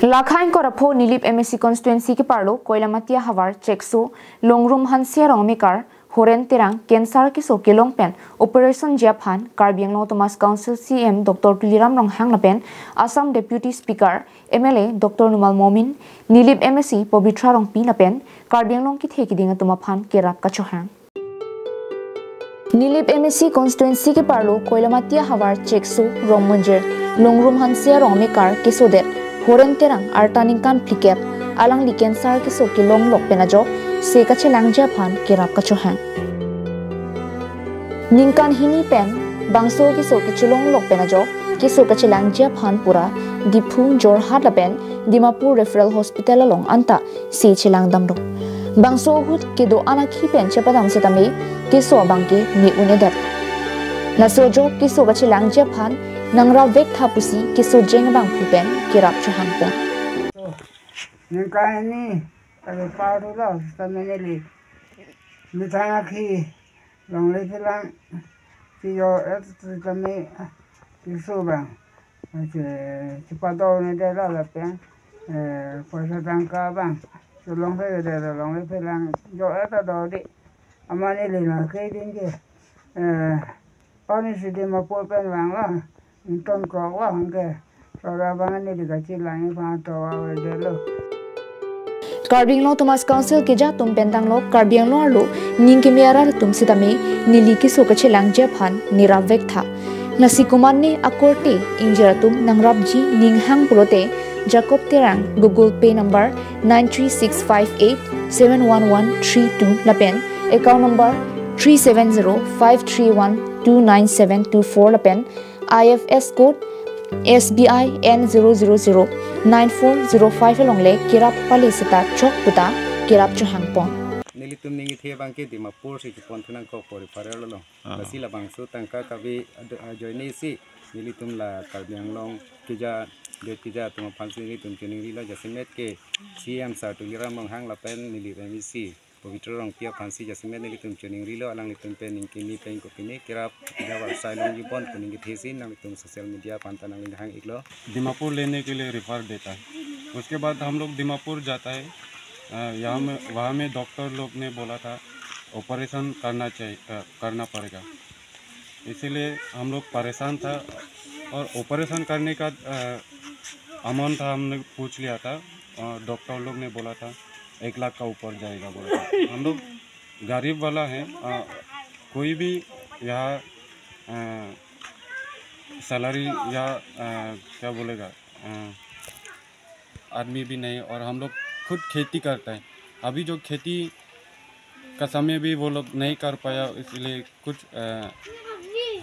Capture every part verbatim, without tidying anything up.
Lakha ingkoi ra pho Nilip M A C constituency keparlo Koilamati ahavar Chekso Longrum Hanse arong amekar Horen Terang cancer keso kelong pen operation ji aphan Karbi Anglong Autonomous Council C E M Doctor Tuliram Ronghang lapen Assam Deputy Speaker M L A Doctor Numal Momin, Nilip M A C Pabitra Rongpi lapen Karbi Anglong kethe keding atum aphan kerap kachohang. Nilip M A C constituency keparlo Koilamati ahavar Chekso Rongmunjir Longrum Hanse arong amekar kesodet Horen Terang arta ningkan phlikep, alangli cancer keso kelonglok pen ajok se kachelangji aphan kerap kachohang. Ningkan hini pen bangso keso kechelonglok pen ajok keso kachelangji aphan pura Diphu, Jorhat lapen Dimapur Referral Hospital along anta se chelang damlo. Bangso ahut kedo-an akhi pen chepadam setame keso abangke me un-edet. Laso ajok keso kachelangji aphan nangrap vektha pusi keso jeng abangphu pen kerap chohangpon. Ningkan hini, tapi paru lo, setame neli methang akhi longle phelang, si yo et setame keso abang che, chepadonedetlo lapen, eh, poisa tangka abang chelong phe de, longle phelang jo et do di. Amat neli lo keding ke, eh, oni si Dimapur pen vanglo, ingtonkoklo, anke sora abang neli kachelang aphan to avedetlo. Karbi Anglong Autonomous Council keja atum pen tanglo Karbi Anglong arlo ning keme arat atum setame neli keso kachelangji aphan nerap vektha. Lasi komatne akorte ingjir atum nangrapji ning hang pulote Jacob Terang Google Pay number nine three six five eight seven one one three two lapen account number three seven zero five three one two nine seven two four lapen I F S code S B I N zero zero zero nine four zero five alongle kerap pale seta chok puta kerap chohangpon. Nelitum ning kethe abangke Dimapur si chepon thu nangkok po referral along. Ah. Lasi labangso tangka kave ad-, ajoine si nelitum la Karbi Anglong keja, det keja atum aphan si nelitum choningrilo, jasemet ke C E M Sir Tuliram Ronghang lapen Nilip M A C Pabitra Rongpi aphan si jasemet nelitum choningrilo, alanglitum pen ning keme pen kopine kerap javar sai longjipon pu ning kethe si nangtum social media aphan ta nanglinghang iklo. Dimapur लेने के लिए रेफर देता है। उसके बाद हम लोग दिमापुर जाता है। अ, यहाँ में, वहाँ में डॉक्टर लोग ने बोला था, ऑपरेशन करना चाहिए, अ, करना पड़ेगा। इसीलिए हम लोग परेशान था और ऑपरेशन करने का, अ, अमाउंट था, हमने पूछ लिया था। अ, डॉक्टर लोग ने बोला था, एक लाख का ऊपर जाएगा बोला था। हम लोग गरीब वाला है, अ, कोई भी यहाँ, अ, सैलरी या, अ, क्या बोलेगा, अ, आदमी भी नहीं, और हम लोग खुद खेती करता है। अभी जो खेती का समय भी वो लोग नहीं कर पाया, इसलिए कुछ, अ,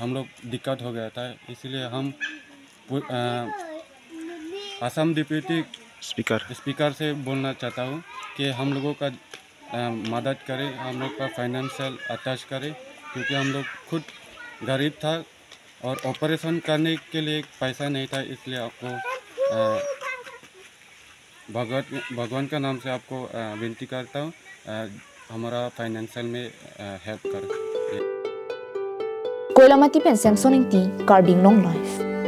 हम लोग दिक्कत हो गया था, इसलिए हम पु-, अ, असम डिप्यूटी स्पीकर। स्पीकर से बोलना चाहता हूँ कि हम लोगों का, अ, मदद करें, हम लोग का फाइनेंशियल अटैच करें, क्योंकि हम लोग खुद गरीब था और ऑपरेशन करने के लिए पैसा नहीं था, इसलिए आपको, अ, भगवत, भगवान का नाम से आपको, अ, विनती करता हूँ, अ, हमारा फाइनेंशियल में, अ, हेल्प करें। Koilamati pen Samson Ingti, Karbi Anglong Live.